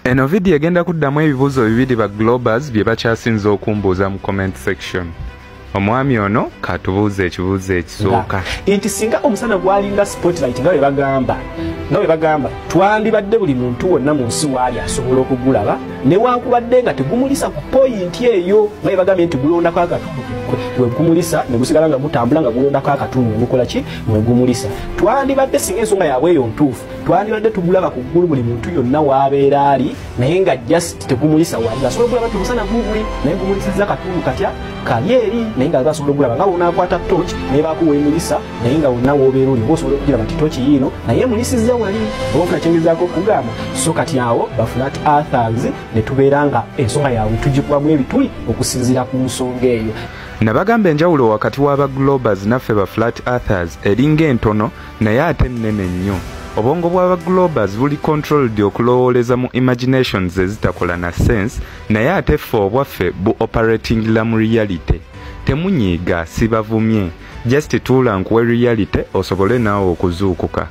Eno vidiyo egenda kuddamu ebibuuzo bibiri ba Globers bye bakyasinze okumbuuza mu comment section. Omwami ono katubuuze ekibuuzo ekisooka. Nti singa omusana gwalinga spotlight nga bwe bagamba twandibadde buli muntu wonna mu nsi waali asobola okugulaba newankubadde nga tegumulisa ku point eyo, nga bwe bagambye nti gulondako akatundu we gumulisa ne gusigala nga gutambula nga gulondako akatundu gukola ki mwe gumulisa. Twandibadde singa ensonga yaabwe eyo ntuufu twandibadde tugulaba ku ggulu buli muntu yonna waabeera ali, naye nga just tegumulisa wali asobola okulaba nti omusana guguli naye gumulisizza katundu katya kali eri, naye nga basobola okulaba nga wonaakwata torch naye bakuweemulisa naye nga wonna woobeera oli oba osobola okugira bati torch yiino naye emulisizza wali, oba ofuna kyengezaako okugamba. So kati awo ba flat earthers ne tubeera nga ensonga yaabwe tugikubamu ebituli okusinziira ku nsonga eyo. Nabagamba enjawulo wakati w'aba Globers naffe ba flat earthers eringa entono naye ate nnene nnyo. Obwongo bw'aba Globers buli controlled okulowooleza mu imaginations ezitakola na sense, naye ate ffe obwaffe bu operatingla mu reality. Temunyiiga, sibavumye, just tuula nkuwe reality osobole naawe okuzuukuka.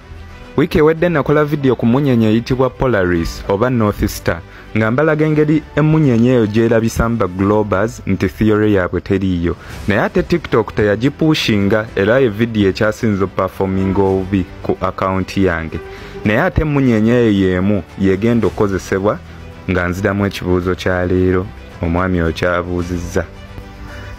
Wiiki ewedde nakola vidiyo ku mmunyenye eyitibwa Polaris oba North Star nga mbalaga engeri emmunyenye eyo gy'erabisamu ba Globers nti theory yaabwe teriiyo, naye ate TikTok teyagipushinga era ye vidiyo ekyasinze okuperforminga obubi ku akawunti yange. Naye ate emmunyenye eyo y'emu yegenda okukozesebwa nga nziramu ekibuuzo kya leero omwami oyo kyabuuzizza.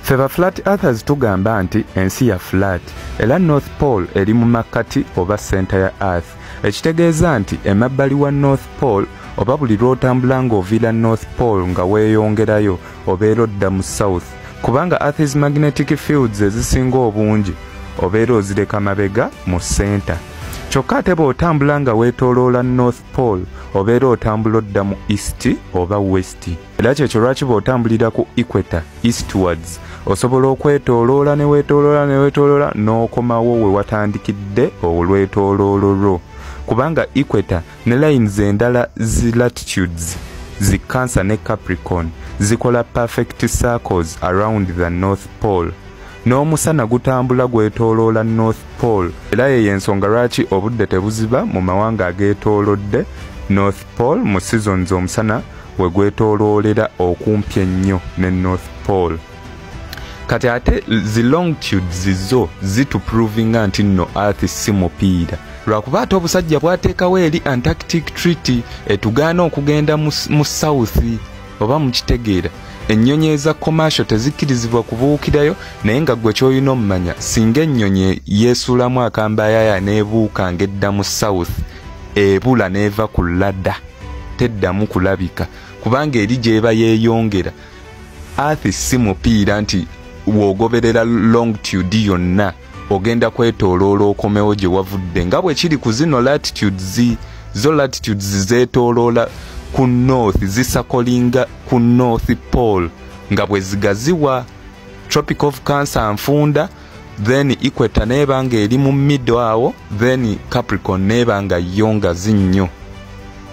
Ffe ba flat earthers tugamba nti ensi ya flat era North Pole eri mu makkati oba center ya Earth, ekitegeeza nti emabbali wa North Pole oba buli lw'otambula ng'oviira North Pole nga weeyongerayo obeera odda mu South, kubanga Earth's magnetic fields ezisinga obungi obeera ozireka mabega mu center. Kyokka ate bw'otambula nga weetooloola North Pole obeera otambula odda mu East oba West. Era kyekyo lwaki bw'otambulira ku equator eastwards osobola okwetooloola ne weetooloola ne weetooloola n'okomawo we watandikidde olwetooloolo lwo, kubanga equator ne lines endala zi latitudes zi Cancer ne Capricorn zikola perfect circles around the North Pole. N'omusana gutambula gwetooloola North Pole, era yeyo ensonga lwaki obudde tebuziba mu mawanga ageetoolodde North Pole mu seasons omusana we gwetooloolera okumpi ennyo ne North Pole. Kati ate zi longitudes zo zituprovinga nti nno Earth si mupiira, lwakuba ate obusajja bwateekawo eri Antarctic Treaty etugaana okugenda mu South, oba mukitegeera. Ennyonyi eza commercial tezikkirizibwa kubuukirayo, naye nga ggwe ky'olina ommanya singa ennyonyi yeesuulamu akambayaaya n'ebuuka ng'edda mu South ebula n'eva ku ladda teddamu kulabika, kubanga eri gy'eba yeeyongera. Earth si mupiira nti w'ogoberera longitude yonna ogenda kwetooloola okomewo gye wavudde, nga bwe kiri ku zino latitudes. Zo latitudes zeetooloola ku north, zisakolinga ku North Pole nga bwe zigaziwa. Tropic of Cancer nfunda, then equator neeba nga eri mu middle awo, then Capricorn neeba nga yo ngazi nnyo.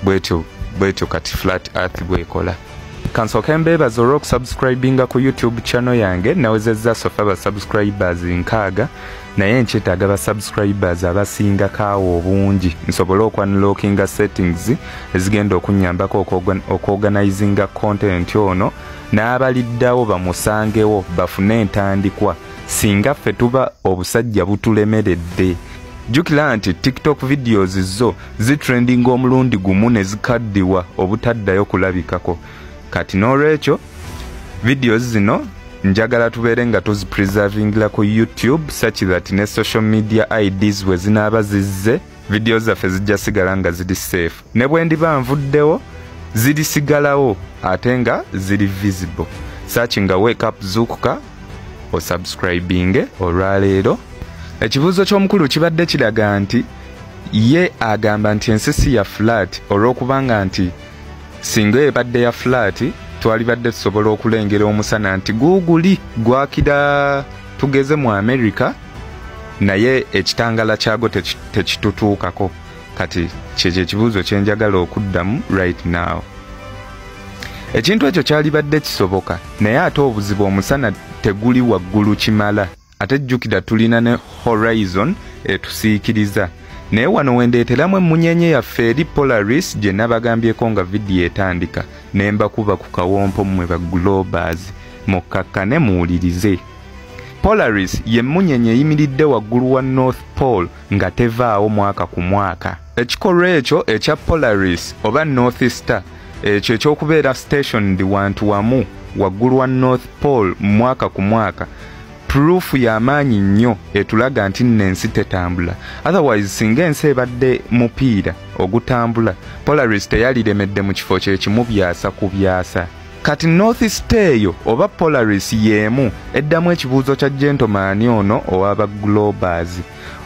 Bwetyo bwetyo kati flat earth bwekola. Kansooke mbeebaza olw'okusubscribinga ku YouTube channel yange. Nawezezza so far ba subscribers 60, naye nkyetaaga ba subscribers abasingako awo obungi nsobole okwanlockinga settings ezigenda okunnyambako okuorganizinga content ono, n'abaliddawo bamusangewo bafune entandikwa singa ffe tuba obusajja butulemeredde. Jjukira nti TikTok videos zo zitrendinga omulundi gumu ne zikaddiwa obutaddayo kulabikako. Kati n'olwekyo videos zino njagala tubeere nga tuzipreservingira ku YouTube such that ne social media IDs bwe zinaaba zizze video zaffe zijja sigala nga ziri safe, ne bwe ndiba nvuddewo zirisigalawo ate nga ziri visible. Search nga Wake Up Zuukuka osubscribinge olwaleero. Ekibuuzo ky'omukulu kibadde kiraga nti ye agamba nti ensi si ya flat olw'okubanga nti singa ebadde ya flat twalibadde tusobola okulengera omusana nti guuguli gwakira tugeze mu America, naye ekitangala kyago tekitutuukako. Kati kyekyo ekibuuzo kye njagala okuddamu right now. Ekintu ekyo kyalibadde kisoboka, naye ate obuzibu omusana teguli waggulu kimala, ate jjukira tulina ne horizon etusiikiriza. Naye wano wendeeteramu emmunyeenye yaffe eri Polaris gye nabagambyeko nga vidiyo etandika, ne mbakuba ku kawompo mmwe ba Globers, mukkakkane muwulirize. Polaris ye mmunyenye eyimiridde waggulu wa North Pole nga tevaawo mwaka ku mwaka. Ekikolwa ekyo ekya Polaris oba North Star, ekyo ekyokubeera stationed wantu wamu waggulu wa North Pole mwaka ku mwaka, proof y'amaanyi nnyo etulaga nti nno ensi tetambula. Otherwise singa ensi ebadde mupiira ogutambula, Polaris teyaliremedde mu kifo kye kimu byasa ku byasa. Kati North Star eyo oba Polaris y'emu eddamu ekibuuzo kya gentleman ono ow'aba Globers.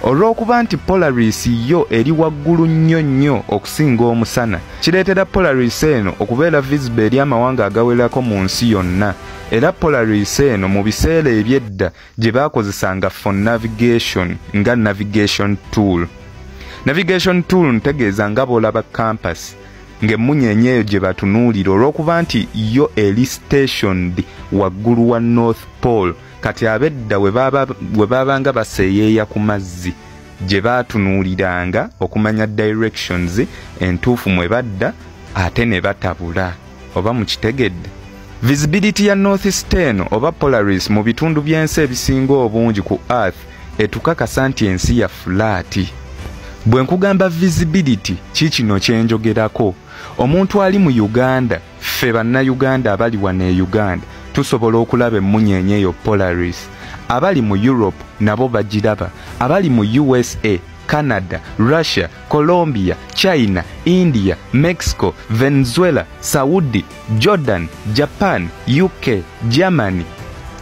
Olw'okuba nti Polaris yo eri waggulu nnyo nnyo okusinga omusana, kireetera Polaris eno okubeera visible eri amawanga agawerako mu nsi yonna. Era Polaris eno mu biseera eby'edda gye baakozesanga for navigation nga navigation tool. Navigation tool ntegeeza nga bw'olaba compass, ng'emmunyeenye eyo gye batunuulira olw'okuba nti yo eri stationed waggulu wa North Pole. Kati ab'edda we baabanga baseeyeeya ku mazzi gye baatunuuliranga okumanya directions entuufu mwe badda ate ne batabula. Oba mukitegedde? Visibility ya North Star eno oba Polaris mu bitundu by'ensi ebisinga obungi ku Earth etukakasa nti ensi ya flat. Bwe nkugamba visibility, kikino kye njogerako. Omuntu ali mu Uganda, ffe bannayuganda abali wano e Uganda, tusobola okulaba emmunyeenye eyo Polaris. Abali mu Europe nabo bagiraba. Abali mu USA, Canada, Russia, Colombia, China, India, Mexico, Venezuela, Saudi, Jordan, Japan, UK, Germany.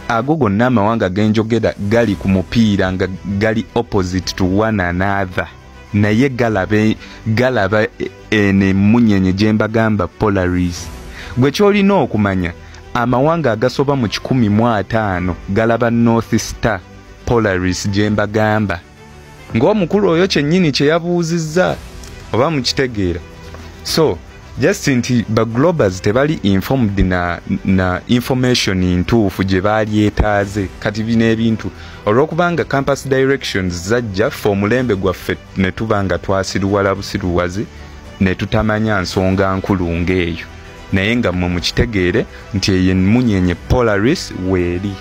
Ago gonna amawanga genjogera gali ku mupiira nga gali opposite to one another. Naye galaba eno emmunyenye gye mbagamba Polaris. Gwe ky'olina okumanya, amawanga agasoba mu 150 galaba North Star Polaris gye mbagamba. Ng'omukulu oyo kyennyini kye yabuuzizza, oba mukitegeera. So just nti ba Globers tebali informed na information ntuufu gye balyetaaze. Kati bino ebintu olw'okubanga compass directions zajja ffe omulembe gwaffe ne tuba nga twasiruwala busiruwazi ne tutamanya nsonga nkulu ng'eyo, naye nga mmwe mukitegeere nti eyo emmunyenye Polaris weeri.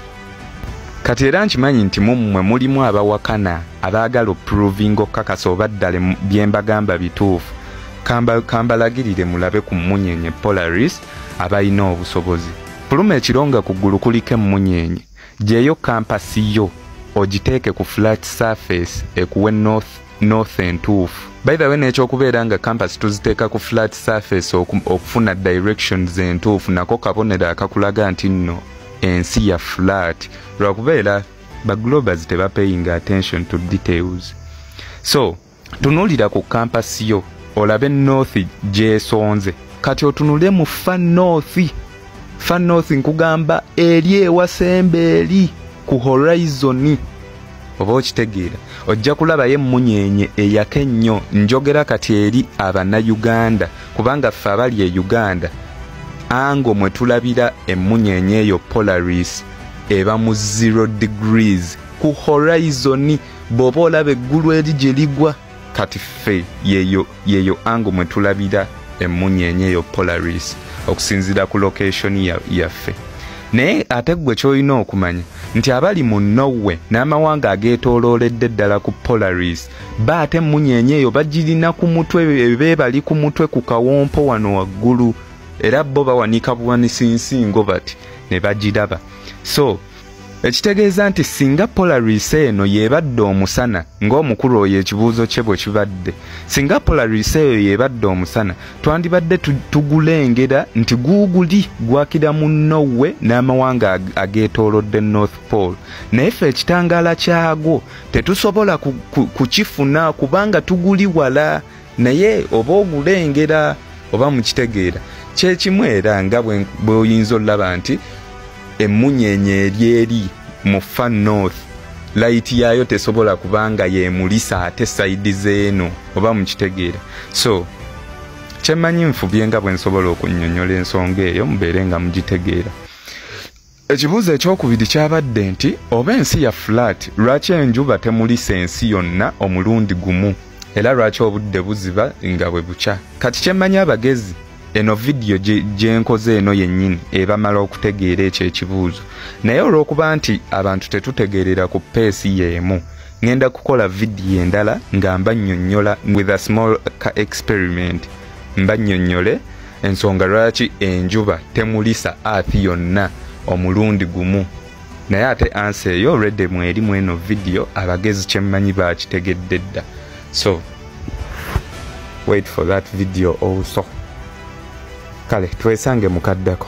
Kati era nkimanyi nti mu mmwe mulimu abawakana abaagala oprovinga okukakasa oba ddala bye mbagamba bituufu. Kambalagirire mulabe ku mmunyenye Polaris abalina obusobozi. Fuluma ekiro nga ku ggulu kuliko emmunyenye, gyeyo kampasi yo ogiteeke ku flat surface ekuwe north entuufu. By the way, n'ekyokubeera nga compass tuziteeka ku flat surface okufuna directions entuufu nako kabonero akakulaga nti nno ensi ya flat, lwakubeera ba Globers tebapaying attention to details. So tunuulira ku kampasi yo olabe north gy'esonze. Kati otunule mu far north. Far north nkugamba eri ewasemba eri ku horizon, oba okitegeera. Ojja kulabayo emmunyenye eyaka ennyo. Njogera kati eri Abannayuganda, kubanga ffe abali e Uganda ango mwe tulabira emmunyenye eyo Polaris eba mu 0 degrees ku horizon. Bw'oba olaba eggulu eri gye ligwa, kati ffe yeyo ango mwe tulabira emmunyenye eyo Polaris okusinziira ku location yaffe. Naye ate ggwe ky'olina okumanya nti abali mu Norway n'amawanga ageetoolooledde ddala ku Polaris ba ate emmunyenye eyo bagirina ku mutwe, be bali ku mutwe ku kawompo wano waggulu, era bo bawanika buwanisi nsingo bati ne bagiraba. So ekitegeeza nti singa Polaris eno y'ebadde omusana, ng'omukulu oyo ekibuuzo kye bwe kibadde, singa Polaris eyo y'ebadde omusana, twandibadde tugulengera nti guuguli gwakira mu Norway n'amawanga ageetoolodde North Pole. Naye ffe ekitangaala kyagwo tetusobola kukifuna kubanga tuguli wala, naye oba ogulengera oba mukitegeera. Kyekimu era nga bw'oyinza olaba nti emmunyenye eri mu far north light yaayo tesobola kubanga yemulisa ate sayidi zeeno, oba mukitegeera. So kyemmanyi nfubye nga bwe nsobola okunnyonnyola ensonga eyo mubeere nga mugitegeera. Ekibuuzo ekyokubiri kyabadde nti oba ensi ya flat, lwaki enjuba temulisa ensi yonna omulundi gumu? Era lwaki obudde buziba nga bwe bukya? Kati kyemmanyi, abagezi, eno vidiyo gyenkoze eno yennyini ebamala okutegeera ekyo ekibuuzo. Naye olw'okuba nti abantu tetutegeerera ku pace y'emu, ŋŋenda kukola vidiyo endala nga mbannyonnyola with a small experiment, mbannyonnyole ensonga lwaki enjuba temulisa earth yonna omulundi gumu. Naye ate answer eyo already mweri mu eno vidiyo. Abagezi kyemmanyi bakitegedde dda, so wait for that video also. Kale twesange mukaddako.